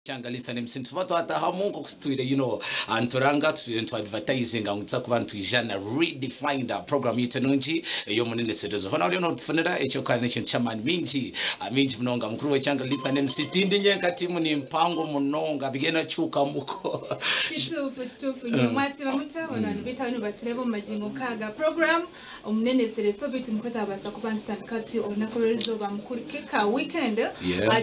Kyanga Lithan MC nituba twatahamu nkoku tutwire you know nituranga tutwire nitu advertisinga ngu tuza kuba nitwija na redefined program yitu enungi ey'omuneneserezo hona oriyo notufunira ekyo kandi n'ekintu ky'amaani mingi mingi munonga mukuru w'ekyanga Lithan MC tindi nyenka tiimu ni mpango munonga bigenda kyukamuko. Kituufu kituufu nyo mwasiiba muta banywani baitu abariyo nibatureba omu magingo nk'aga program Omuneneserezo beitu nikwo twabaasa kuba nitutandika tuti orunaku rw'erizooba mukuru ka weekend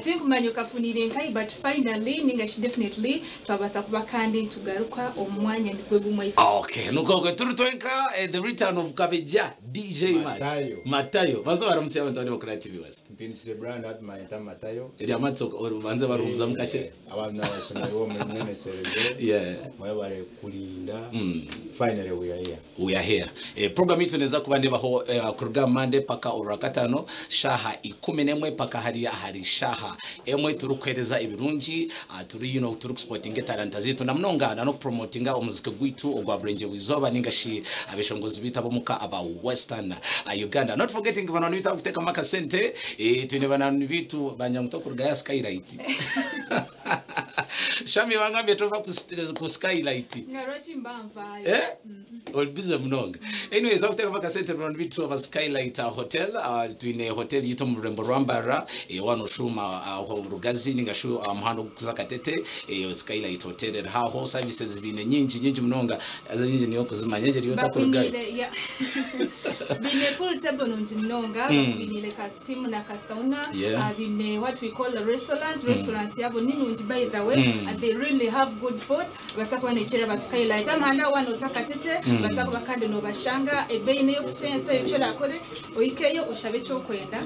Tinkumanya okafuniire nkahi but finally ninga shi definitely twabaasa kuba kandi nitugaruka omu mwanya nigwo gumwe. Okay, nukwo okwe turi twenka the return of Kabejja DJ Mat Matayo. Matayo. Banza baramutsye abantu abari bakura TV West. Mpindukise brand hati mayeta Matayo. Erya Mats obanze baruhumuzamu kakye. Abantu nabashemererwa omuri Muneneserezo. Mwebare kurinda. Finally we are here. We are here. Program yaitu neza kuba nebaho kuruga Monday paka orwakatano shaaha 11 paka hariya ahari shaaha emwe turikuhereza ebirungi turi you know turikusipotinga etalanta zaitu namunonga na nokupromotinga omuziki gwaitu ogwa burengyerwa izooba ninga shi abeshongozi baitu abomuka aba western Uganda. Not forgetting banywani baitu abarikutekamu akasente twine banywani baitu banyamuto kuruga ya Skylight. Shami bangambye tova ku Skylight. Nga lwaki mba nvaayo? Eh? Oli busy munonga. Anyways, akuteekamu akasente banywani baitu aba Skylight Hotel, twine hotel yaitu omu rurembo rwa Mbarara, waaba noshuuma aho Rugazi ninga shi aha muhanda ogurikuza Katete, Skylight Hotel eriho aho, services baine nyingi nyingi munonga, haza enyingi niiwe okuzimanya, engye eriyo otakurugayo. Bakwiniire yeah. Baine pool table nungi munonga, bakwiniire ka steam na ka sauna, baine what we call a restaurant, restaurant yaabo ni nungi by the way, they really have good food. Nibaasa kuba noikirira aba Skylight aha muhanda waaba nooza Katete, nibaasa kuba kandi noobashanga ebeeyi n'ey'okutensa eki orakore ohikeyo oshabe eki orikwenda.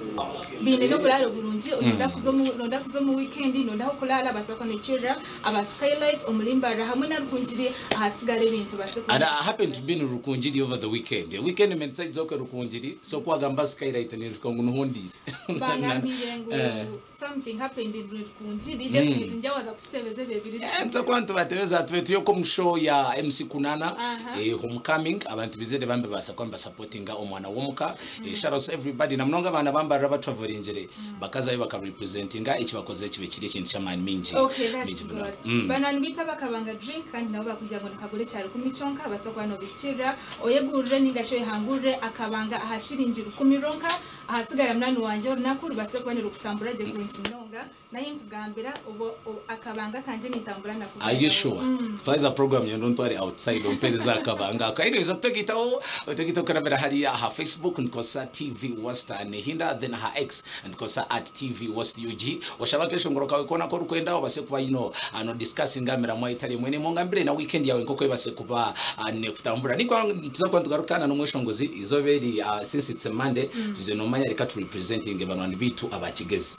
Baine n'oburaaro burungi nooyenda kuza omu nooyenda kuza omu wiikendi nooyenda ah'okuraara baasa kuba noikirira aba Skylight omuri Mbarara hamwe na Rukungiri ahasigara ebintu obaase And I happened to be in Rukungiri over the weekend. Weekend mende side z'okwe Rukungiri, so ku wagamba Skylight niijuka ngu niho ndiire. Bangambire ngu Something happened in Rukungiri definitely njawaza kukitebeza ebyo ebiri Eh, nituza nitubatebeza tube turi omu show ya MC Kunana Aha. eh, homecoming abantu bizere bambe baasa kuba nibasapotinga omwana w'omuka eh, shout out to everybody na munonga abaana bambarira abatravelingire bakazayo bakarepresentinga eki bakozire kibe kiri ekintu ky'amaani mingi Okay, that's mingi good. munonga mm. Banywani baitu abakabanga drink kandi nabo bakugira ngu nikagura ekya rukumi kyonka baasa kuba nobihikirira oyegurire ninga shi oyehangurire akabanga aha shiringi rukumi ronka Ahasigara munywani wangye orunaku rubaase kuba nirukutambura gye kurungi munonga, nahi nkugambira obu akabanga akangye nintambura nako Are you sure? Twaheza program nyenda ontware outside ompereze akabanga ako. Anyways, okutegaitaho otegaita okurabira hariya aha Facebook nitukozesa TV Western Hinda then aha X nitukozesa at TV West UG. Oshabe akeshongoro kawe koona aku orikwenda obase kuba you know no discussinga emiramwa etari emwe n'emwe ongambire na weekend yawe nkoku ebase kuba nekutambura. Nikwo nituza kuba nitugaruka na n'omweshongozi eizooba eri since it's a Monday Tuze nomanya reka tu representinge banywani baitu aba Kigezi.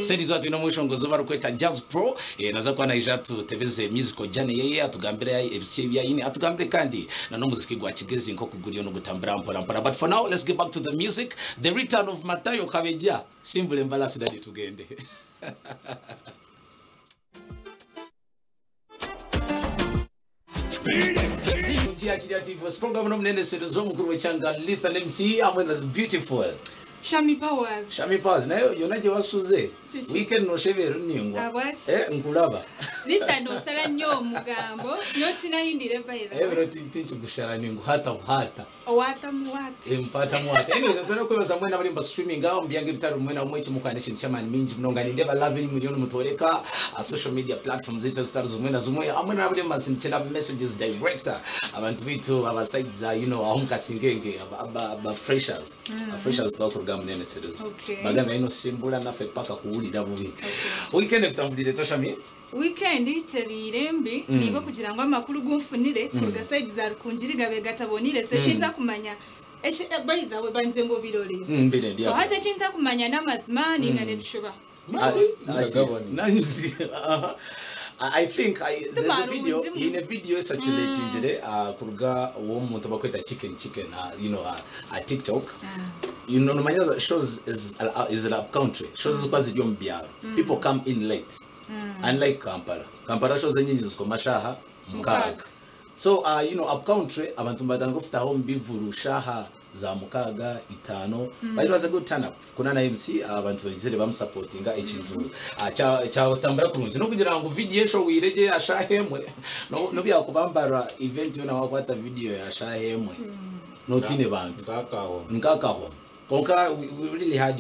Sente izooba twine omweshongozi ou barikweta Jazz Pro naza kuba naija atutebeze musical journey yeye atugambire ebisya ebi aine atugambire kandi na n'omuziki gwa Kigezi nk'oku guriyo nigutambura mpora mpora but for now let's get back to the music the return of Matayo Kabejja simbura embarasi daddy tugende. Kiya TV program n'omunendesereza omukuru w'ekyanga Lithan MC hamwe na the beautiful Shami Powers. Shami Powers nayo yona gye wasuze Kiki? weekend nosheba eruningwa Abwaki? eh nkulaba Lithan osala nnyo omugambo notinahindire by the way. ebiro tinkigushara ninguhata buhata Owata muwata. Mpata mwata. Anyways, ntwine kwebaza mwena abari mba streaming aho mubyanga ebitari bimwe na bimwe ekimukora n'ekintu ky'amaani mingi munonga. Nindeeba love ei muriyo nimutworeka aha social media platforms zaitu ezitari zimwe na zimwe hamwe n'abariyo nibansindikira messages direct. Abantu baitu aba side za you know aho omu Kasingenge aba aba aba freshers. Aba freshers tibakuruga munene serious. Okay. Bagambire nosimbura nafe paka kuwurira bubi. Weekend ekutamburiire eta Shami? Wiikendi tebaire mbi, nainga okugira ngu amakuru gu nfunire kuruga sayidi za Rukungiri gabaire gataboniire, so eki ntakumanya eki by the way banze ngu obirorire. Mbire ndi So aho. hati eki ntakumanya n'amazima nainga n'ebishuba. I think I, there's a video Tibarungi in a video ecirculatingire kuruga ow'omuntu bakweta chicken chicken you know TikTok you know nomanya shows is is up country shows zikuba ziri omu byaro people come in late Unlike Kampala, Kampala shows enyingi zikoma shaaha mukaaga. So you know up country abantu nibatandika kufutaho omu bivuru shaaha Za mukaaga, itaano. But it was a good turn up. Kuna na MC abantu baizire bamusupportinga ekintu kyatambura kurungi. N'okugira ngu video eshohwire gye ya shaaha emwe, n'obu yakubambara event yoona wakwata video ya shaaha emwe notiine bantu. Nk'akahoma. Nk'akahoma. Kwonka we really had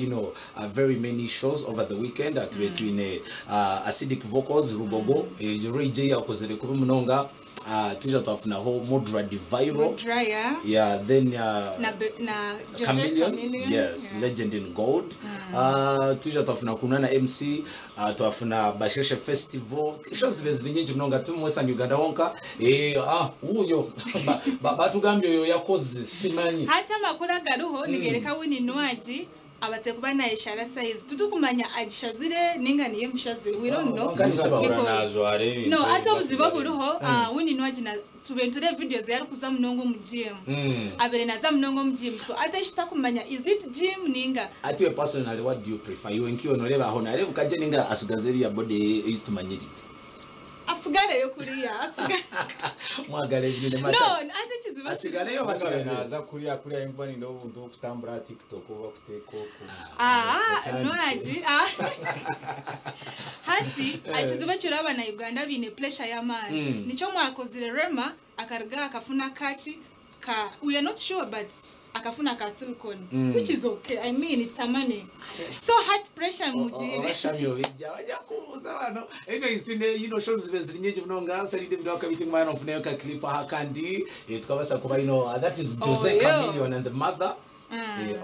very many shows over the weekend. Tube twine Acidic Vocals, Rugogo, Ray J akozire kubi munonga. Twija twafunaho Mudra Viral. Mudra, yeah. Yeah, then Na, na Jose Chameleon, Chameleon. Yes, Legend in Gold. Twija twafuna Kunana MC, twafuna Basheshe Festival. Shows zibe ziri nyingi munonga turi Western Uganda wonka. Uyo batugambye oyo yakoze simanyi. Hati amakuru agariho nigereka Winnie Nwagi abase kuba nayeshara size tutukumanya agishazire ninga niye mushaze, we don't know. Kandi kibaho. Nazwara ebintu No, ate obuzibu ebi- oburiho, Winnie Nwagi na tubenture videos yari kuza munonga omu gym, abere naza munonga omu gym, so ate ekitakumanya, is it gym ninga? Ati we personally, what do you prefer? Iwe nkiwe noreba aho nareba ukaje ninga asigaze iriya body eyitumanyirire? Asigareyo kuriya, asigare. Mwagala ebintu No, ate ekizibu Asigaleyo. Ngabe Basigaze. naza kuriya kuriya imva ninda obuntu okutambura TikTok oba kuteeka oku. Ah, Nwagi, ah. Hati ekizibu ekiraba na Uganda biine pressure y'amaani, nikyo mwakozire Rema akaruga akafuna kaki ka, we are not sure, but akafuna ka silicone, which is okay. I mean, it's a money, so heart pressure mugire. Abashami obijja bajja kubuuza bano. Anyways, tine shows zibe ziri nyingi munonga. Salide bino akabiti mwana ofunayo ka clip aha kandi tukabasa kuba that is Jose Oh, yo. Chameleone and the mother.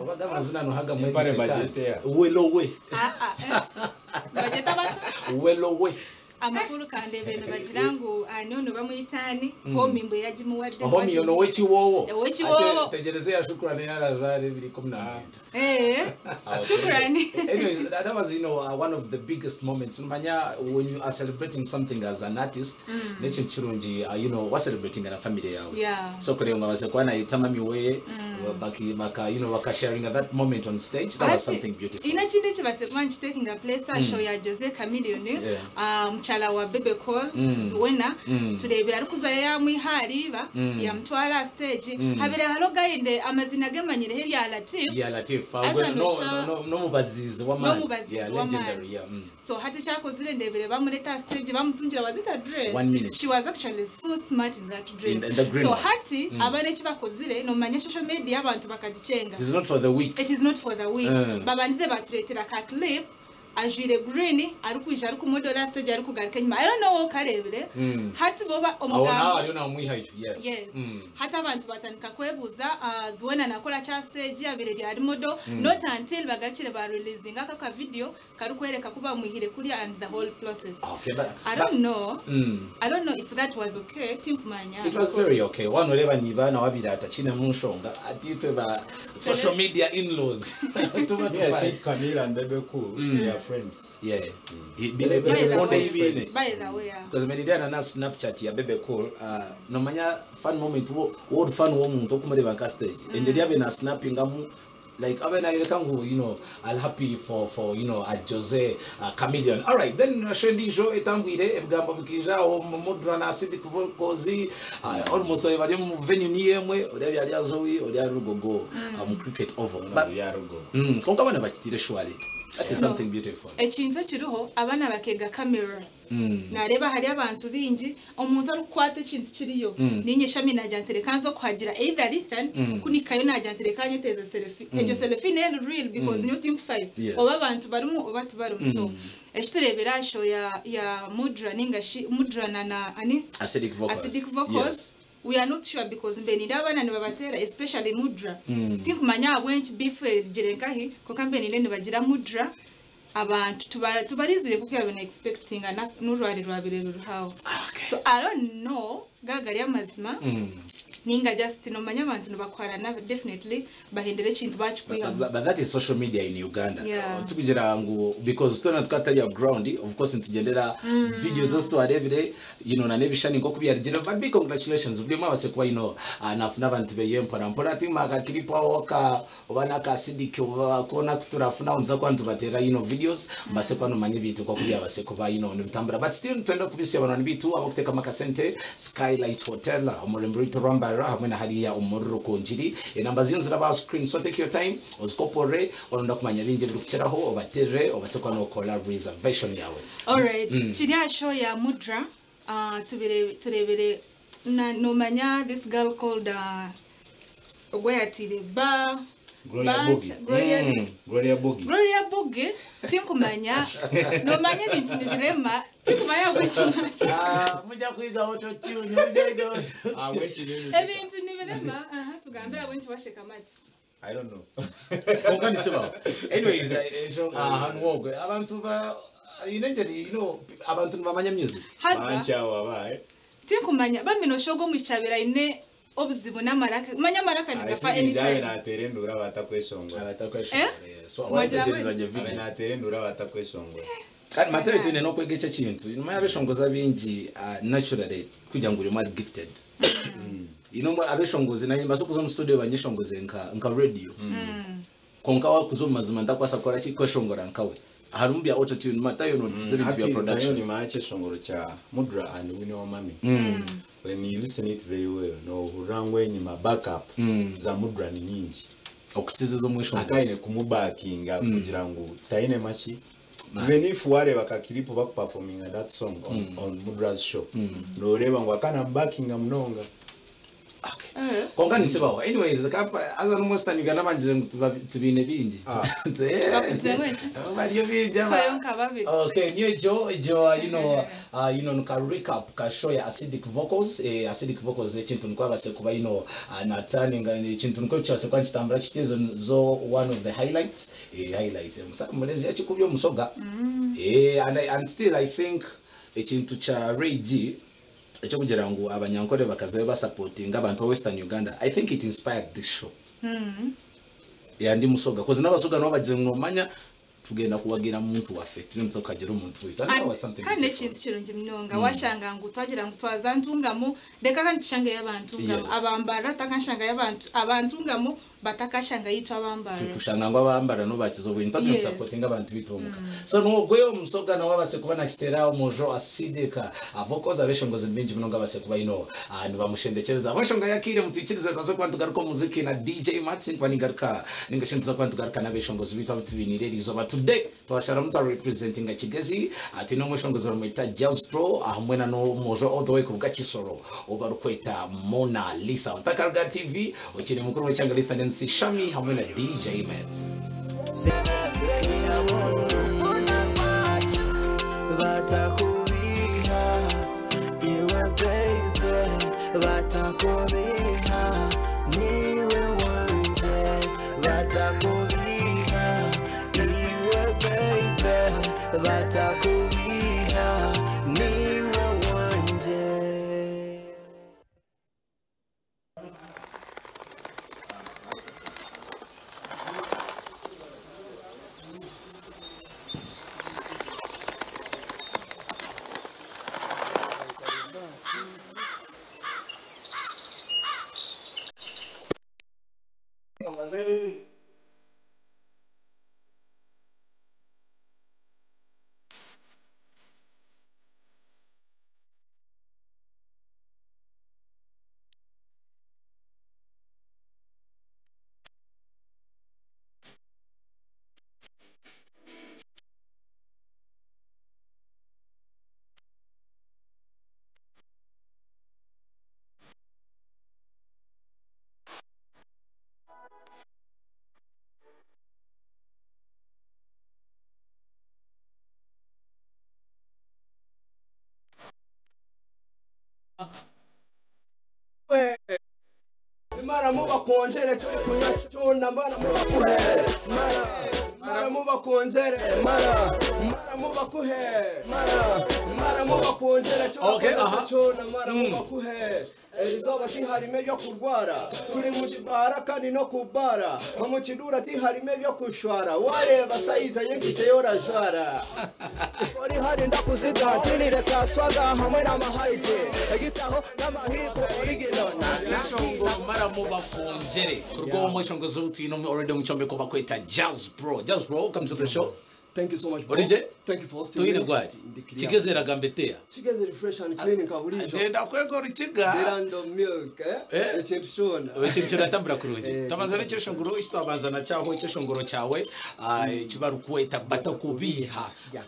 Obaga amazina no haga mwezi Empare sekati. bagete. Welowe. Ah, ah, eh. Bageta bata. Welowe. Amakuru kandi ebintu bagira ngu ani ono bamuyitaani homi mbwe yagimuwadde. Homi ono wekiwoowo. Owekiwoowo. Ate tegereze ya Shukrani yarazare 2019. Shukrani. Anyways, that was one of the biggest moments. Manya, when you are celebrating something as an artist, n'ekintu kirungi, wa celebrating na family yawe. So kureba ngo abaze kuba nayita mami we, baki baka baka sharing that moment on stage, that was something beautiful. Ina kindi ekibase kuba nkitakinga place, show ya Jose Chameleone, mukyala wa Bebe Cool, Zuena, turebera arikuzayo yamwiha ariba yamutwara stage, habere hariho gayinde amazina gemanyireho erya Latif. Yeah, Latif. As No, an no, no, no mubazizi wa man. N'omubazizi Yeah, w'amaani. legendary, yeah. So hati kyakozire ndebere bamureta stage bamutungira wazita dress. One minute. She was actually so smart in that dress. In the green So one. hati abana ekibakozire nomanya social media abantu bakagicenga. It is not for the weak. It is not for the weak. Babandize baturetera ka clip ajwire green arikwija arikumodora stage arikugaruka enyuma. I don't know wokarebire hati boba Aho nawe omugambo. ariyo namwihayo. Yes. Yes. Hati abantu batandika kwebuuza, Zuena nakora kya stage abire ryari model, not until bagakire ba releasing aka ka video karikwereka kuba mwihire kuriya and the whole process. Okay, but I don't know. I don't know if that was okay. Tinkumanya. It was very okay. Wano reba niba na wabiri atakine mu nshonga atitwe ba social media in-laws. Tuba Me, I tufaye. think Camila and Bebe Cool, they are friends. Yeah. Bine By the bonde way, ibine. by the way, yeah. Because Meridiana na Snapchat ya Bebe Cool, nomanya fan moment wo world fan wo muntu okumureba nka stage. Engeri abe na snapping amu like abe na yereka ngu I'll happy for a Jose Chameleone. All right, then Shendijo etambwire ebigambo bikija aho mu Mudra na Acidic Vocals, almost bari mu venue ni yemwe ori byari azowi ori Rugogo, mu Cricket Oval. But Ya Rugo. Konka bana bakitire shwali. That is something beautiful. Ekintu ekiriho abaana bakega kamera, nareba hari abantu bingi omuntu arikukwata ekintu kiriyo ninye shami najya ntereka nzo kuhagira either Ethan kunikayo najya ntereka nyeteze selfie, egyo selfie ne real because niyo team 5 oba abantu barimu oba tibarimu. So ekiturebera show ya Mudra ninga shi Mudra na ani? Acidic Vocals. Acidic Vocals. We are not sure because mbe ninde abaana nibabatera, especially Mudra. Tinkumanya ahabw'enki beef erigire nkahi, konka mbe ninde nibagira Mudra abantu tubarizire kuko yabona expecting n'urwari rwabire ruhaho. So I don't know gagari amazima ninga just nomanya abantu nibakwarana, definitely bahindura ekintu bakikwihamu. But that is social media in Uganda. Tukugira ngu because tona tukatari ground, of course nitugendera videos zose twarebire na nebishani nko kubyarigira. But big congratulations buri mwabase kuba nafuna abantu beye mpora mpora ati maka clip aho ka oba naka acidic oba kona kuturafuna unza kwantu batera videos mbase kwano manye bitu kwa kubyabase kuba nibitambura. But still twenda kubisya abantu bitu abakuteka makasente Skylight Hotel omurembe rwamba. Mbarara hamwe na hariya omuri Rukungiri. Enamba ziyo niziraba aha screen, so take your time ozikopore, oronda kumanya bingi ebirikukiraho obaterere obase kuba nokora reservation yawe. Alright, kiri aha show ya Mudra, tubire turebere na nomanya this girl called ogwo yatire ba Gloria Boogie. Gloria. Gloria Boogie. Gloria Boogie tinkumanya, nomanya ebintu nibirema, tinkumanya gwekimanya. Ah, mujja kuyiga auto-tune, mujja kuyiga auto-tune. Ah, wait, Ebintu nibirema, aha, tugambe abwenki basheka amati. I don't know. Konka nikibaho. Anyways, ejo ahantu wogwe abantu ba inengeri, abantu nibamanya music. Haza Bancha wabaye. tinkumanya bamino shogo mwishabira ine obuzibu n'amaraka, manya amaraka nigafa Anytime. anytime. Natere ndura batakweshongora. Abatakweshongora. So Mwagira waitegereza Abe video. natere ndura batakweshongora. Kandi matayo twine n'okwega ekyo kintu. Nyuma y'abeshongoza bingi, naturally kugira ngu uri mari gifted. Abeshongozi naye mbaso kuza mu studio banyeshongoze nka radio. Konka wakuza mu mazima ndakwasa kora ki kweshongora nkawe. Harimu bya auto tune, matayo notice ibintu bya production. Ni mache shongoro cha Mudra and Winnie Mami. When you listen it very well, no hurangwe nyuma backup za Mudra ni nyingi. Okukiziza omweshongozi. Akaine kumubakinga kugira ngu taine machi. Even if ware bakakiripo bakuperforminga that song on Mudra's show. Noreba ngu akana mbakinga munonga. Okay. Konka nikibaho. Anyways, aza n'Umwestern Uganda bangize ngu tubine bingi. Bakuze ngweki? Bariyo bingi aba. Twayonka babiri. Okay, niyo jo jo, nuka recap ka show ya Acidic Vocals, Acidic Vocals ekintu niko abase kuba, na turning ekintu niko cyase kwa kitambura kitezo zo one of the highlights, highlights. Mulezi yakikubye omusoga. And still I think ekintu cha Ray G ekyo kugira ngu abanyankole bakazayo basupportinga abantu ba Western Uganda, I think it inspired this show. Yandi musoga cause n'abasoga nabo bagize ngo manya tugenda kuwagira muntu waffe turi musoka kagira omuntu witu. And that was something Kandi beautiful. ekintu kirungi munonga washanga ngu twagira ngu twaza ntungamo reka kandi tushange y'abantu ngamo abambara takashanga y'abantu abantu ngamo batakashanga yitwa abambara. Kushanga ngo abambara no bakizo bwintu tatu supportinga abantu bitomuka. So no gweyo omusoga nawe abase kuba nakitera omujo Acidic Vocals abeshongozi bingi munonga base kuba ino nibamushendekereza abashonga yakire mutwikirize kazo kuba tugaruka muziki na DJ Martin kwa ningaruka ningashinza kuba tugaruka n'abeshongozi bitwa tubinire rizoba today twashara muta representing Kigezi ati no mweshongozi bamwita Jazz Pro hamwe na no mujo all the way kuvuga Kisoro obarukweta Mona Lisa Ntakaruga TV ukiri mukuru w'Icyanga Lithan MC Shami hamwe na DJ Mets. Batakubiha, iwe baby, batakubiha, niwe wanje, batakubiha, iwe baby, batakubiha, niwe wanje. Mara muba konjere cyo kunywa cyona mara muba kuhe mara mara muba konjere mara mara muba kuhe mara mara muba konjere cyo cyona mara muba kuhe erizoba tiharime byo kurwara turi mu kibara kandi no kubara mu kidura tiharime byo kushwara wareba sayiza yemfite yorajwara ori hari ndakuziga tinire kaswaga hamwe n'amahayite egitaho n'amahipo origino Shongo mara muba konjere kurwo mweshongozo utino already muchombe ko bakweta Jazz Pro. Jazz Pro, welcome to the show. Thank you so much, bro. Orije? Thank you for hosting me. Tuyine gwati. Ndi clear. Kigezera gambeteya. Kigeze refresh and clean nka burijo. Ndenda kwega orukiga. The random milk, eh? Eh? Ekintu kyona. Ekintu kiratambura kurungi. Eh, Tabanza n'ekyeshongoro eki twabanza na kyaho ekyeshongoro kyawe ekibarukweta batakubiha. Yeah.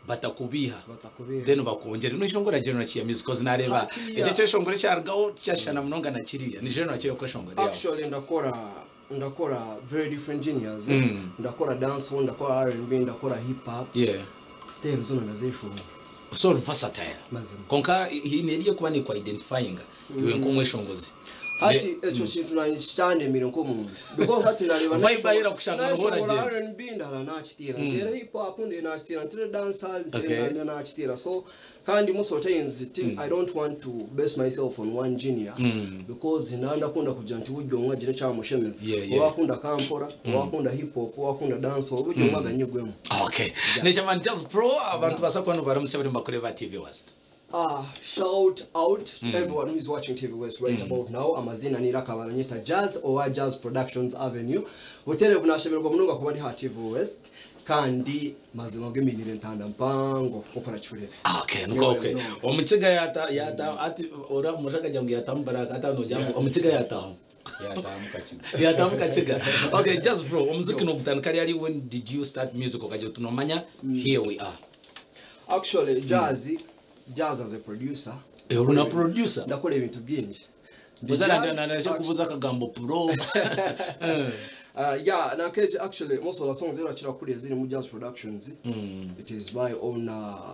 Batakubiha. Batakubiha. Then bakwongere nishongora genre ki ya music cause nareba Hatiya. ekyo kyeshongoro kyarugaho kyashana munonga na kiriya ni genre ki yokweshongora yawe. Actually ndakora very different genres. Ndakora dancehall, ndakora R&B, ndakora hip hop. Yeah. Style zona ndazishobora. So versatile. Mazima. Konka iyi ni eriyo kuba ni identifying iwe nk'umweshongozi. Hati ekyo kintu nakitandemire nk'omuntu because hati nareba Vibe ayira kushanga nohora nashobora je. R&B ndala nakitira, ntera hip hop ndi nakitira, ntera dancehall Okay. ntera nakitira. So kandi most of the times I don't want to base myself on one genre because ndakunda kugira nti buryo omwe agire kyamushemeza. Owakunda kampora, owakunda hip hop, owakunda dancehall, buryo omwe aganyigwemu. Okay. Neshaman Just Pro abantu basakwa no baramuse bari bakureba TV West. Shout out to everyone who is watching TV West right about now. Amazina ni Rakabaranyeta Jazz or Jazz Productions Avenue. Butere bunashemerwa munonga kuba ndi ha TV West kandi mazima g'eminire ntanda mpango okora churere. Okay, nuko okay. Omukiga yata yata ati ora mushaka jangu yatambara ata no jangu omukiga yataho. Yatamuka kiga. Yatamuka kiga. Okay, Just Pro omuziki no butandika ryari, when did you start music okaje tunomanya here we are? Actually Jazz as a producer. Eh, uri na producer? Ndakora ebintu byingi. Ndi Buzana Jazz, na na kubuza akagambo pro. Yeah, nakeje actually most of the songs zirakira kuri ziri mu Jazz Productions. It is my own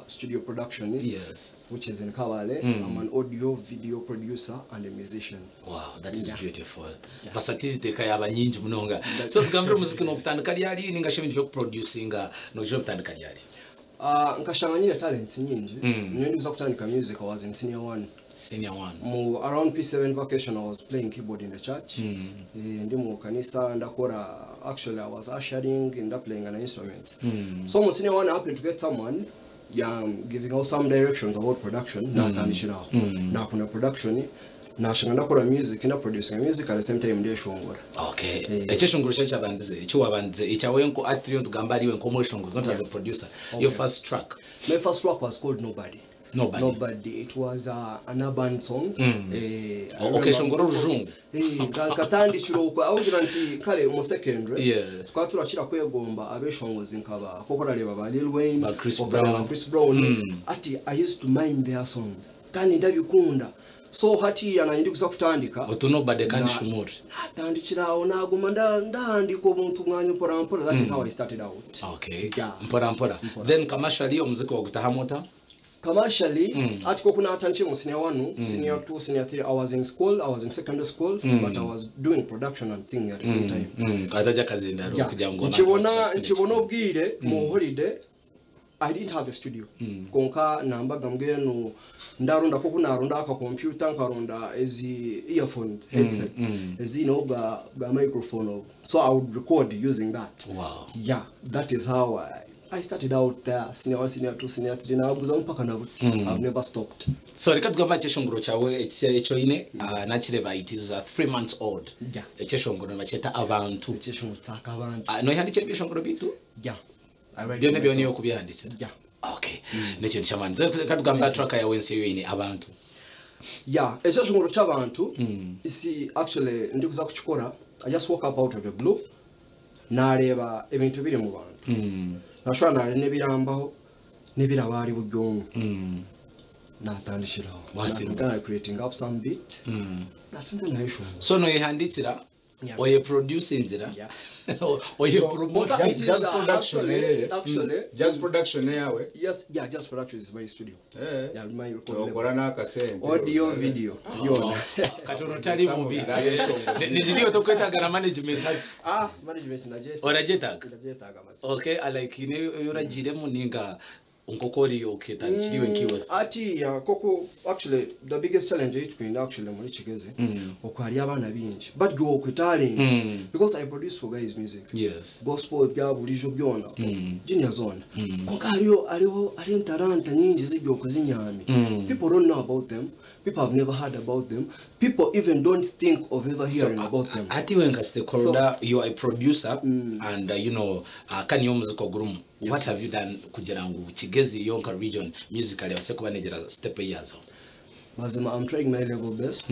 studio production. Yes. Which is in Kabale. I'm an audio video producer and a musician. Wow, that is beautiful. Versatility kayaba nyingi munonga. So tugambire omuziki no butandika ryari ninga shimwe byo producinga no byo butandika ryari. Nkashanga nyine talents nyingi. Niyo ndikuza kutandika music I was in senior 1. Senior 1. Mu around P7 vacation I was playing keyboard in the church. Ndi mu kanisa ndakora, actually I was ushering and playing an instrument. So mu senior 1 I happened to get someone giving out some directions about production. Natandikiraho. Nakunda production. Nashanga ndakora music, nda producing music at the same time ndeshongora. Okay. Ekyeshongoro cyo cyabandize, icyo wabandize, icyawe nko atrio tugamba ariwe nko mweshongozo not as a producer. Your first track. My first track was called Nobody. Nobody. Nobody. It was an urban song. Okay, shongoro rujungu. Katandikira okwo ahugira nti kale mu secondary Yeah. twaba turakira kwegomba abeshongozi nkaba koko orareba ba Lil Wayne, Ba Chris okareba Brown. Chris Brown. Ati I used to mind their songs kandi ndabikunda. So hatiya nanye ndikuza kutandika Otu Nobody kandi Na- shumuri. natandikiraho naguma ndahandika obuntu mwanya mpora mpora. That is how I started out. Okay. Yeah. Mpora mpora. Then commercially omuziki wagutaha mota? Commercially, ati koko natandikire mu senior 1, senior 2, senior 3. I was in school, I was in secondary school, but I was doing production and singing at the same time. Atajya kazindaro Yeah. kugira ngo Nkibona obwire mu holiday I didn't have a studio. Konka nambaga mbwenu ndarunda koko narunda aka computer nkarunda ezi earphones, headsets ezino bwa microphone obu. So I would record using that. Wow. Yeah, that is how I started out there, senior 1, senior 2, senior 3, naguza mpaka na buti. I've never stopped. So reka tugamba ekyeshongoro kyawe ekyoine nakireba it is 3 months old. Yeah. Ekyeshongoro bakyeta abantu. Ekyeshongoro tsaka abantu. Noyihandikira ebyeshongoro bitu? Yeah. I write Byona myself. byona okubihandikira? Yeah. Okay. Nekintu kyamaani. Reka tugamba track yawe ensi yoine abantu. Yeah, ekyeshongoro ky'abantu isi actually ndikuza kukikora. I just woke up out of the blue. Nareba ebintu biri mu bantu. Nashobora nare n'ebirambaho n'ebiraba ari buryomwe. Natandikiraho. Wasimba. Natandika creating up some beat. Natandika nayishongora. So noyihandikira Yeah. oye producingira Yeah. oye So, promote It is, Jazz production, actually, Jazz production yawe. Yes, yeah, Jazz production is my studio. Yeah, my record label. Okora n'akasente. Audio, video. Yona. katono tali bubi. Some Nijiriyo tokwetaga na management ati. Management najeta. Oragyetaaga? Najetaga mazima. Okay, I like ine yoragiremu ninga nkokori oketandikiriwe nkiwe. Ati ya koko actually the biggest challenge itwin actually muri Kigezi okwali abaana bingi but go okwe talent because I produce for guys music. Yes. Gospel bya bulijo byona. Junior zone. Konka hariyo hariho hariyo talanta nyingi zibyo kuzinyami. People don't know about them. People have never heard about them. People even don't think of ever hearing about them. Ati wenga stakeholder, you are a producer and you know kani omuziki ogurumu. What have you done kugira ngu Kigezi yonka region musically abase kuba negira step eyazo? Mazima, I'm trying my level best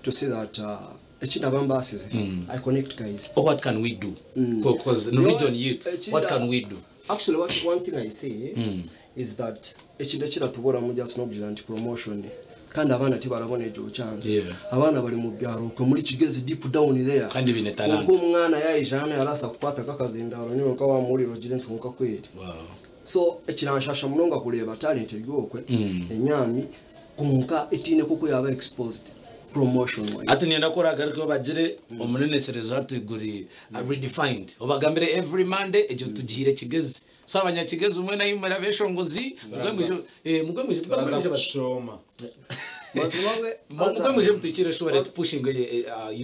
to see that ekindaba mbasize, I connect guys. Or what can we do? Because No, region youth, what can we do? Actually, what one thing I see is that ekintu ekiratuburamu just nokugira nti promotion, kandi abaana tibarabona egyo chance. Abaana bari mu byaro okwe muri Kigezi, deep down there. Kandi bine talent. Konka omwana yaija hano yarasa kukwata kakazindaro niwe nka wamuhurira ogire nti nka kweri. So ekiranshasha munonga kureeba talent eryokwe enyami, konka etiine kuko yaba exposed promotion wise. Ati nienda kora agaruke bagire omuneneserezo hati guri redefined, obagambire every Monday ekyo tugihire Kigezi. So abanyakigezi umwe naimwe abeshongozi, mugwe muje Baraza kushoma. Mazima we mugwe muje mutukire shore pushing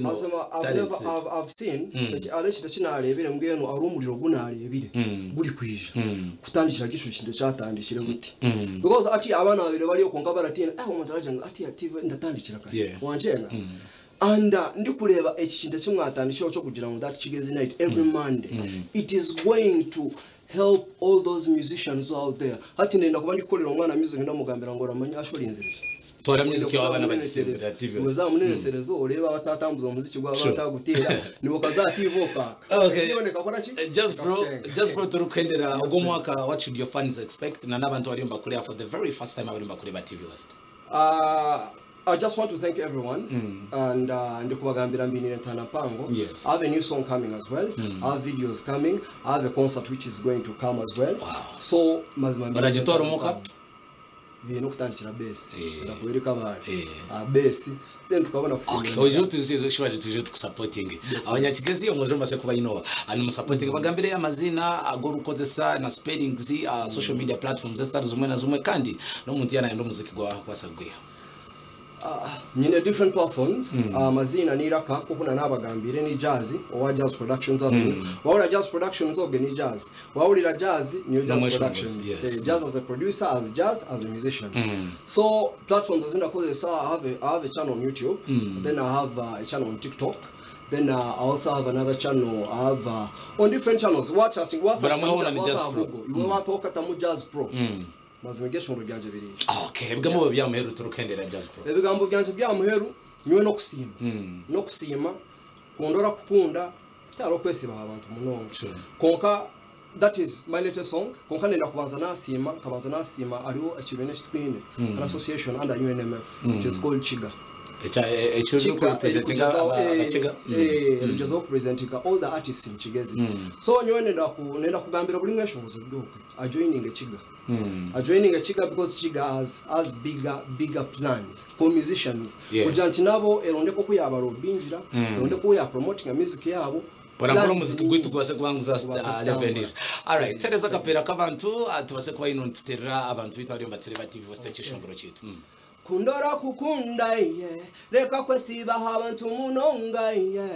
Mazima, I've talents. never, I've seen ari ekintu ekinarebire mbwenu ari omuriro gunarebire guri kwija kutandikira gishu kintu kyatandikire buti, because ati abaana babiri bariyo konka baratina, omuntu aragira ngu ati ati ndatandikira kare. Wanjenga and ndikureba eki kintu ekimwatandikiraho kyokugira ngu that Kigezi night every Monday, it is going to help all those musicians out there. Hati nenda kuba ndikukorera omwana music, ndamugambira ngo oramanya ashorinzirije. Tora music y'abana bagisimbira TV. Uzamunenesereza urebe abatatambuza umuziki gwabo, batagutera nibo kazativoka. Siboneka kora ki. Just bro, just bro, turukwendera ogwo mwaka, what should your fans expect na n'abantu bari bakureba for the very first time, abari bakureba TV West? I just want to thank everyone and ndikubagambira mbinire ntana mpango. I have a new song coming as well. I have videos coming. I have a concert which is going to come as well. So mazima mbinire Baragitwara ntana omuka? mpango. Bine okutandikira base. Ndakubereka abari. Base then tukabona kusimba. Oje tuzi tuje tukusupporting abanyakigezi omuje mase kuba inowa ani musupporting, bagambire amazina agorukozesa na spellings, social media platforms zitari zumwe na zumwe, kandi n'omuntu yanayenda omuziki gwa kwasagwiha. Nyine different platforms. Amazina ni Raka, kuko nabagambire ni Jazz owa Jazz Productions Avenue. Wawulira Jazz Productions oge ni Jazz, wawulira Jazz niyo Jazz Namwe Productions. Shongos, yes. Jazz as a producer, as Jazz as a musician. So platforms zindakozesa, I have a channel on YouTube, then I have a channel on TikTok, then I also have another channel. I have on different channels. Watch us, watch us. Baramwabona ni Jazz Pro. Google iwe watokatamu Jazz Pro, mazima egeshongoro ryanje birije. Okay, ebigambo byamuheru turukendera, Jazz Pro. Ebigambo byanje byamuheru nyowe nokusiima, nokusiima kundora kukunda kyaro kwesiba abantu munonga. Konka that is my latest song, konka nenda kubanza nasiima, nkabanza nasiima ariwo ekibiina ekitwine, an association under UNMF which is called Chiga. Ekyo kurepresentinga abakiga. Erugezaho kupresentinga all the artists in Kigezi. So nyowe nenda kugambira buri mweshongozi bwokwe ajoining Chiga, ajoining Chiga, because Chiga has bigger plans for musicians, kugira nti nabo erondeko kuyabarobingira, erondeko ya promoting music yabo. Bora nkora Plans omuziki ni gwaitu gubase kubanguza Gubase kutambura. level. Alright, tereza kapera k'abantu, tubase kuba ino tuterera abantu bitu bariyo batureba TV West ekishongoro kitu. Kundora kukunda ye, reka kwesibaha abantu munonga ye,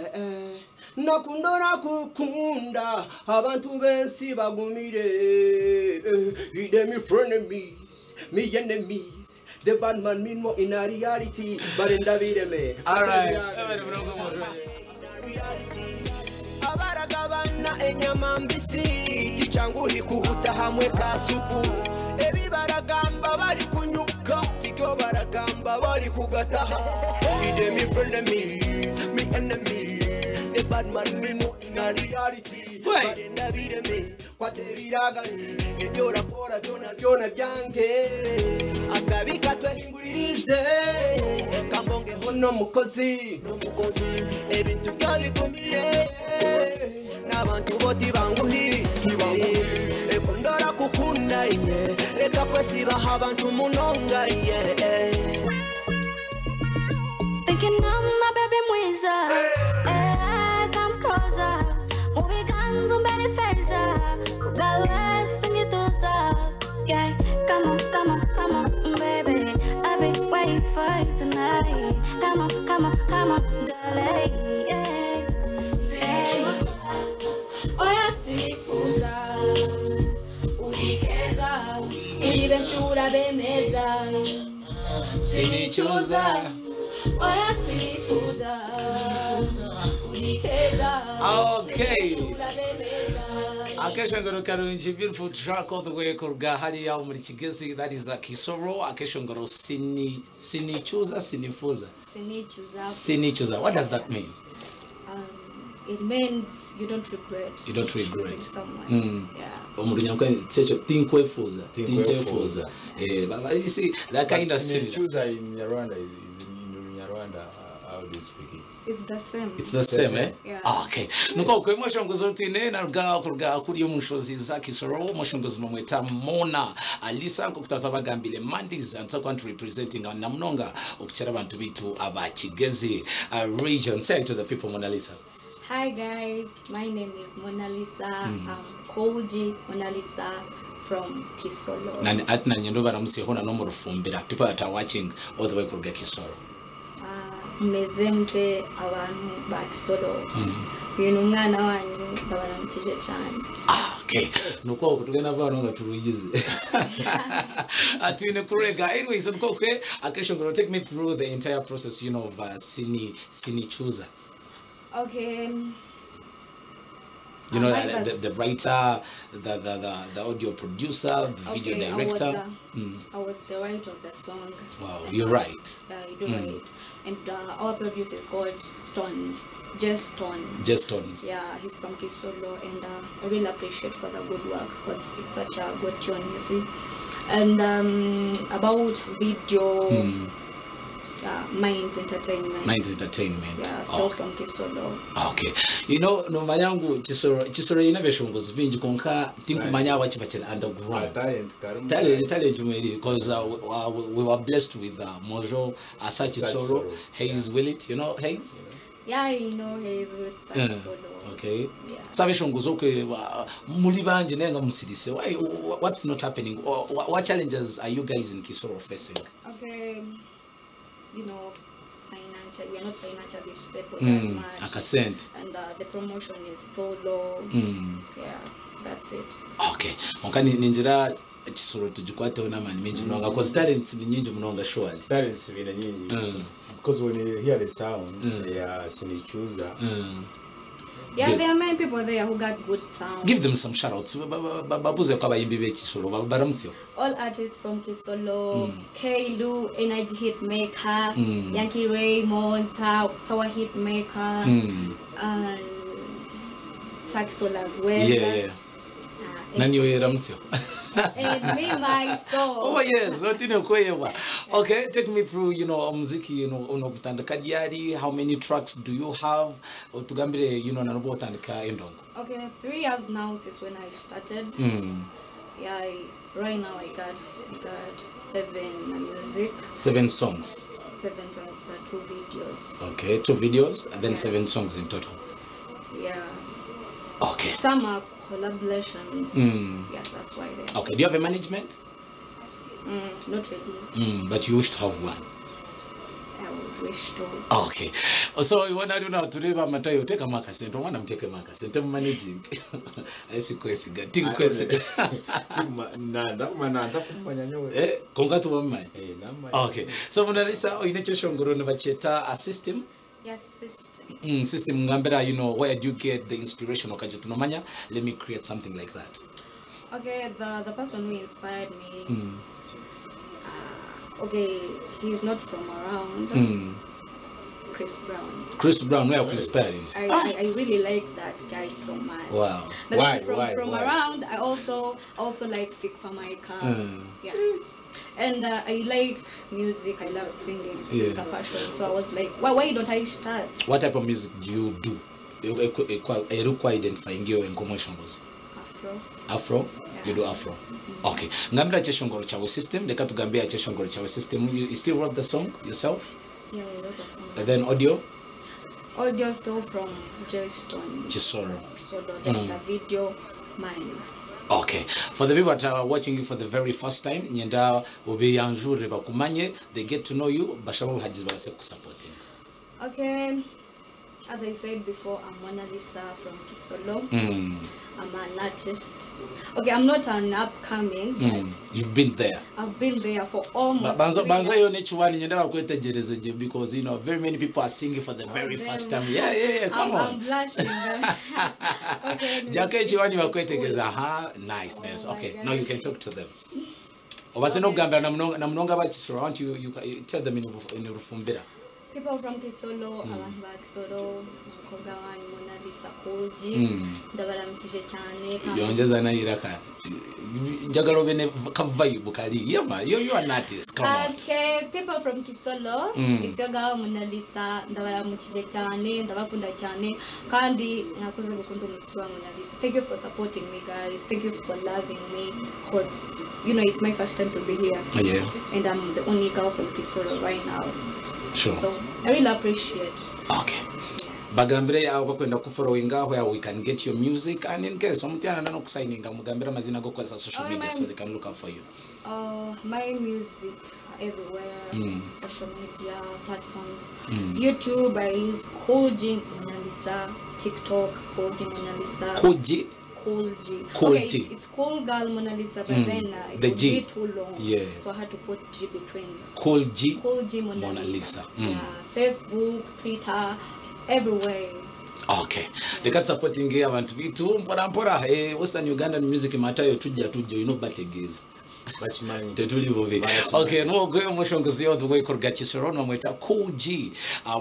nakundora kukunda abantu bensi bagumire. Ide me frenemies, me enemies, the bad man mean more in a reality, barenda bireme. Alright. Abaragabana enyama mbisi ticyanguhi kuhuta hamwe ka supu, ebi baragamba bari kunyuka tikyo baragamba bari kugataha. Ide me frenemies, me enemies, the bad man me mo in a reality. Wait. Barenda bireme kwate biragane ebyo orakora byona byona byange akabika twehinguririze kambongeho n'omukozi n'omukozi ebintu byabigumire n'abantu bo tibanguhi ekundora kukunda ye, reka kwesibaha abantu munonga ye. Thinking I'm my baby mwiza. Eh, come closer. Mu biganza umbere feza. Kubwawe singituza. Yeah, come on, come on, come on, baby. I'll be waiting for you tonight. Come on, come on, come on, darling. Yeah. Oya sifuza urikeza uri benshi urabemeza Sinicuza. Oya sifuza urikeza Okay. urabemeza. Akeshongoro karungi, beautiful track all the way kuruga hariya omuri Kigezi, that is Kisoro. Akeshongoro sini sinichuza sinifuza. Sinichuza. Sinichuza. What does that mean? It means you don't regret. You don't regret. choosing someone. Yeah. Omurunyankole kyekyo tinkwefuza. Tinkwefuza. Tinkwefuza. Eh, you see that kind of similar. Sinichuza in Rwanda is in Rwanda. How do you speak it? It's the same. It's the same, eh? Yeah. Ah, okay. Nuko kwe mwashongozi twine naruga kuruga kuri omushozi za Kisoro, omushongozi nomweta Mona Alisa nk'oku bagambire Mondays and so country representing namunonga okukyera abantu bitu aba Kigezi region. Say to the people, Mona Lisa. Hi guys, my name is Mona Lisa. I'm Koji Mona Lisa from Kisolo. Nani ati nanyendo baramusiho no mu Rufumbira. People that are watching all the way kuruga Kisoro. Meze mute abantu ba Kisoro. Uyu ni umwana wanyu ndabaramukije cyane. Ah, okay. Nuko tugenda vano nga turuyize. Atwine kurega. Anyways, nuko kwe akeshongoro take me through the entire process, you know, of sini chooser. Okay. You know, the writer, the audio producer, the video okay, director. I was the writer of the song. Wow, you're right. I do write. And our producer is called Stones, Jess Stone. Jess Stones. Yeah, he's from Kisolo, and I really appreciate for the good work because it's such a good tune, you see. And about video, Mind Entertainment. Mind Entertainment. Yeah, still from Kisolo. Okay. You know, no manyangu Kisoro ina beshongozi bingi konka tinkumanya wachi bachira underground. Talent mweri because we were blessed with Mojo Asa Kisoro, Hayes Willet, you know Hayes? Yeah, I know Hayes with Kisolo. Okay. Yeah. Sabeshongozi okay muri banje nenga musirise. Why what's not happening? What challenges are you guys in Kisoro facing? Okay. You know, financial, we are not financially stable that much. Akasent. And the promotion is so low. Yeah, that's it. Okay. Onkani ninjira Kisoro tujikwateho n'amani mingi munonga because talents ni nyingi munonga surely. Talents ni nyingi. Because when you hear the sound, yeah, sinichuza. Yeah, there are many people there who got good sound. Give them some shout outs. Babuze kwa bayimbi be Kisoro, baramutse. All artists from Kisolo, K-Lu, Energy Hitmaker, Yankee Raymond, Tower Hitmaker, and Saxol as well. Yeah, yeah. Nani oye ramutse. And me myself. Oh yes, notine kweyewa. Okay, take me through, you know, muziki, you know, unokutandika ryari, how many tracks do you have? Otugambire, you know, nanubo otandika endongo. Okay, 3 years now since when I started. Yeah, right now I got 7 music. 7 songs. 7 songs but 2 videos. Okay, 2 videos and then 7 songs in total. Yeah. Okay. Some are collaborations. Yeah, that's why they are. Okay, do you have a management? Not really. But you wish to have one. I would wish to. Okay. So you want to know today about Matayo take a marker center, one I'm taking marker center managing. I see kwesiga. Think kwesiga. Eh, kongatu wamai. Okay. So Mona Lisa, oine cheshongoro nabacheta a system. Yes, system. System ngambera, you know, where do you get the inspiration okaje tunomanya? Let me create something like that. Okay, the person who inspired me. Okay, he's not from around. Chris Brown. Chris Brown, where inspired you? I really like that guy so much. Wow. But why, from why? Around, I also like Fik Fameica. Yeah. And I like music, I love singing. Yeah. It's a passion. So I was like, why don't I start? What type of music do you do? Identifying your was? Afro. Afro? Yeah. You do Afro. Okay. Ngambira cheshongoro chawe system, leka tugambia cheshongoro chawe system. You still wrote the song yourself? Yeah, I wrote the song. And then audio? Audio still from J-Stone. Chisoro. Kisoro. Then the video, Minds. Okay. For the people that are watching you for the very first time, nyenda obeyanjure bakumanye, they get to know you, bashaba bahagizi babase kusupporting. Okay. As I said before, I'm Mona Lisa from Kisolo. I'm an artist. Okay, I'm not an upcoming, but You've been there. I've been there for almost Banzo 3 banzo years. yo nechiwani nyenda bakwetegereze nje because you know very many people are singing for the very Oh, first damn. time. Yeah, come I'm, on. I'm blushing. Okay, anyway. Jake echiwani bakwetegereza ha niceness. Oh my Okay, God. now you can talk to them. Obaze nokugambira namunonga bakisoro. I want you tell them in Rufumbira. People from Kisolo, abantu ba Kisolo, umukobwa wanyu Mona Lisa Koji, ndabaramukije cyane kandi Yongeza nayiraka. Njagala obe ne ka vibe kali. Yeah man, you are an artist. Come on. Okay, people from Kisolo, it's your girl Mona Lisa, ndabaramukije cyane, ndabakunda cyane kandi mwakoze gukunda umuziki wa Mona Lisa. Thank you for supporting me guys. Thank you for loving me 'cause you know it's my first time to be here. Yeah. And I'm the only girl from Kisolo right now. Sure. So I really appreciate. Okay. Bagambire aho bakwenda kufollowinga where we can get your music and in case omutyana nano kusigninga mugambire amazina gokozesa social Oh, media my- so they can look up for you. My music everywhere, social media platforms. YouTube, I use Cool G Mona Lisa. TikTok, Cool G Mona Lisa. Koji Cool G. Cool okay, G. It's Cool Girl Mona Lisa, but then it The would G. be too long. Yeah. So I had to put G between. Cool G Cool G Mona, Mona Lisa. Lisa. Yeah. Facebook, Twitter, everywhere. Okay. Reka supporting abantu bitu mpora mpora Western Ugandan music matayo tujja tujja you know bategeeza. Bakimanyi. Tetuli bubi. Okay, nogwe omushongozi yodugoikorwa Kisoro nomweta Cool G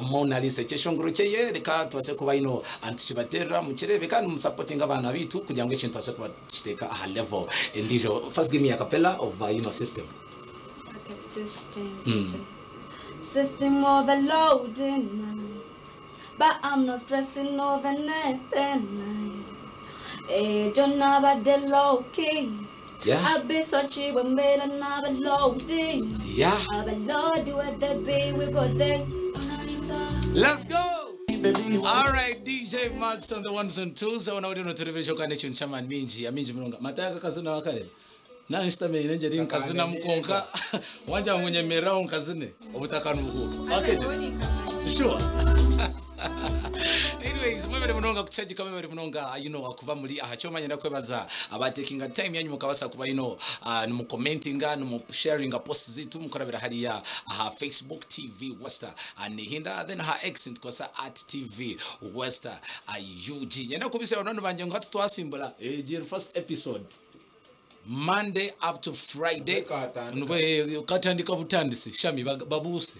Mona Lisa kyeshongoro kyeye reka tubase kuba ino antukibaterera mukirebe kandi musupporting abana bitu kugira ngo ekintu tubase kuba kiteka aha level endijo. First give me a cappella of you know system. Okay, system, system. System overloading, but I'm not stressing over nothing. Eh, don't know about the low key. Yeah. I've been so cheap when made another loading. Yeah. I've been loaded with the B, we go there. Let's go. All right, DJ Max on the ones and twos. Ona uri no television kandi chintu chama minji ya minji munonga. Mataya kakazina wakare. Nanshitame inenje ri nkazina mukonka. Wanja ngunyemerera nkazine. Obutakanu buku. Okay. Sure. Anyways, mwebere munonga kuchajika mwebere munonga you know kuba muri aha cyomanye ndakwebaza abatekinga time yanyu mukabasa kuba you know numucommentinga numusharinga posts zitu mukorabira hariya aha Facebook TV Wester anihinda then ha X ntikosa at TV Wester UG nyenda kubise abantu banje ngo twasimbula first episode Monday up to Friday katandika butandisi shami babuse.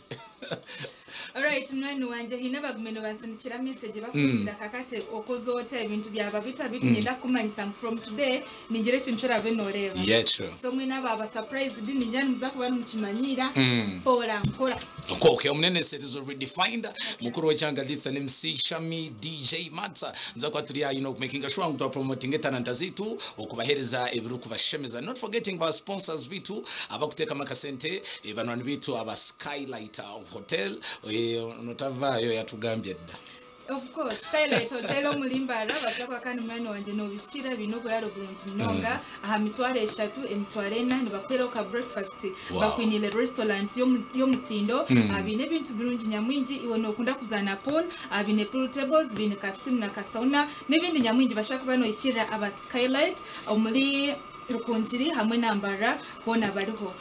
Alright, mwana wanje hina bagumeno basindikira message bakugira kakate okozoota ebintu byaba bita bitu ngenda kumanyisa from today ningire kintu kirabe noreba. Yeah, true. So mwina baba surprise di ninjani muzakuba mukimanyira mpora mpora. Okay, omunene series already defined. Mukuru wechanga Lithan MC Shami DJ Matsa nza turi you know making sure ngo promoting talent zitu okubahereza ebiru kubashemeza not forgetting our sponsors bitu abakuteka makasente banwani bitu aba Skylight Hotel notavayo yatugambye dda. Of course, Skylight Hotel omulimbara bakakwa kandi mwana wanje no bishira bino bularo bulungi munonga aha mitwaro 3 emitwaro 4 nibakwera ka breakfast. Wow. Bakwinile restaurant yomutindo abine ebintu birungi nyamwingi iwe nokunda kuzana pool abine pool tables bine custom na sauna n'ibindi nyamwingi bashaka kuba noikira aba Skylight omuli Rukuntiri hamwe nambara hona bariho.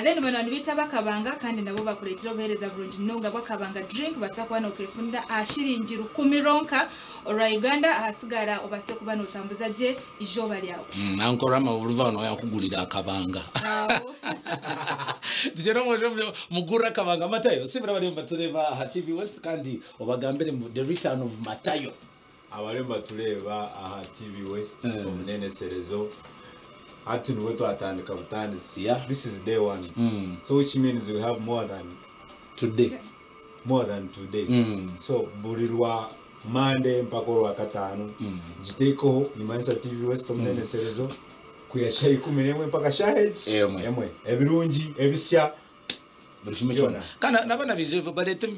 Then bano bita bakabanga kandi nabo bakuletera obuhereza bulungi munonga bwakabanga drink basakwa no kefunda ashiringi 10 ronka olwa Uganda ahasigara obase kuba notambuza je ijoba lyawe. Ankorama uluvano yakugulira akabanga. Tijero muje mugura akabanga Matayo sibira bari batureba aha TV West kandi obagambire the return of Matayo. Abari batureba aha TV West omunene serezo ati niwe twatandika butandisi. Yeah. This is day one. So which means we have more than today. More than today. So buli lwa Monday mpaka olwa katano giteekoho nimanyisa TV West omunene serezo kuya shayi 11 mpaka shaheji emwe ebirungi ebisya buli kana nabana bije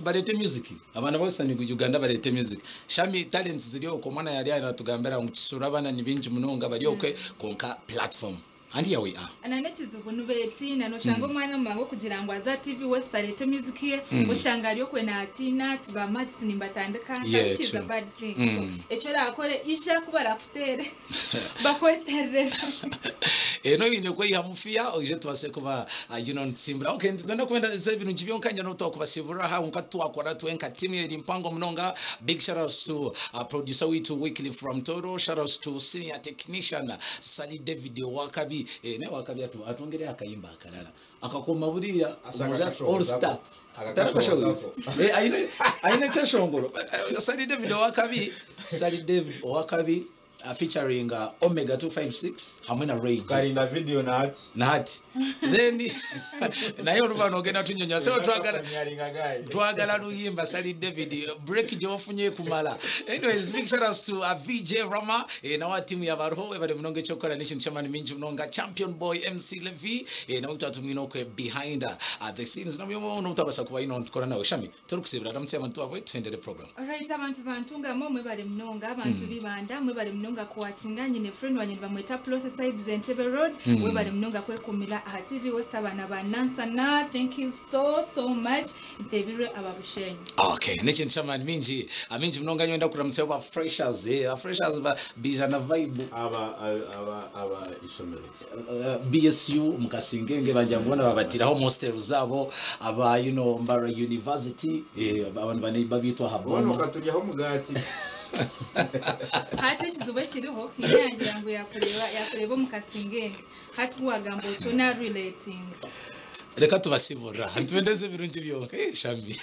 balete music abana bose ni Uganda balete music Shami talents ziriyo ko mwana yari aratugambira ngo kisura abana ni bingi munonga bari okwe konka platform. And here we are. Na n'ekizibu nibeetiina noshanga omwana mubango kugira ngu aza TV West arete music ye, oshanga ari okwe naatiina ati ba maths nimbatandika nta, which is a bad thing. So ekyo orakore, ija ku barakuteere bakweterere. Eno oyine kweyihamu fear, oije tubase kuba nitusimbura. Okay, nitugenda kubendeza ebirungi byonka nyina n'otwakubasibura aha nka twakora twenka team eri mpango munonga. Big shout outs to producer witu Weekly from Toro, shout outs to senior technician Sally David Wakabi. Naye Wakabi atwongere akayimba akalala akakoma buriya all star. Aine kyeshongoro Sally David Wakabi, Sally David Wakabi featuring Omega 256 hamwe na Rage. Karinda video na hati. Na hati. Then naye oluva ogenda tunyonyola. So twagala luyimba Sally David break gyofunye kumala. Anyways, big shout outs to VJ Rama nawa timu ya baroho ebale munonga ekyokukola n'ekintu ky'amaani mingi munonga, Champion Boy MC Levi nawe twatumwine okwe behind the scenes nabyo n'obutabasa kuba ino ntukora nawe Shami turikusibira ramutse abantu babwe tuhendere program. Alright, abantu bantungamo mwebale munonga, abantu bibanda mwebale munonga kuwachinga nyine friend wanye bamweta Plus Sides Entebbe Road, webale munonga kwekumira aha TV West abana ba Nansana. Thank you so so much ntebirwe ababushenyi. Okay, n'ekintu ky'amaani mingi amingi munonga nyenda kuramutsa ba freshers, freshers ba bija na vibe Aba isomero BSU mukasingenge banja kubona babatiraho hostel zabo aba Mbara University, abantu bane babitwa Bono habono katuryaho mugati. Hati ekizibu ekiriho ninyangira ngu yakureba mukasingenge hati wagamba otyo na relating. Reka tubasibura ntubendeze ebirungi byonka. Shami.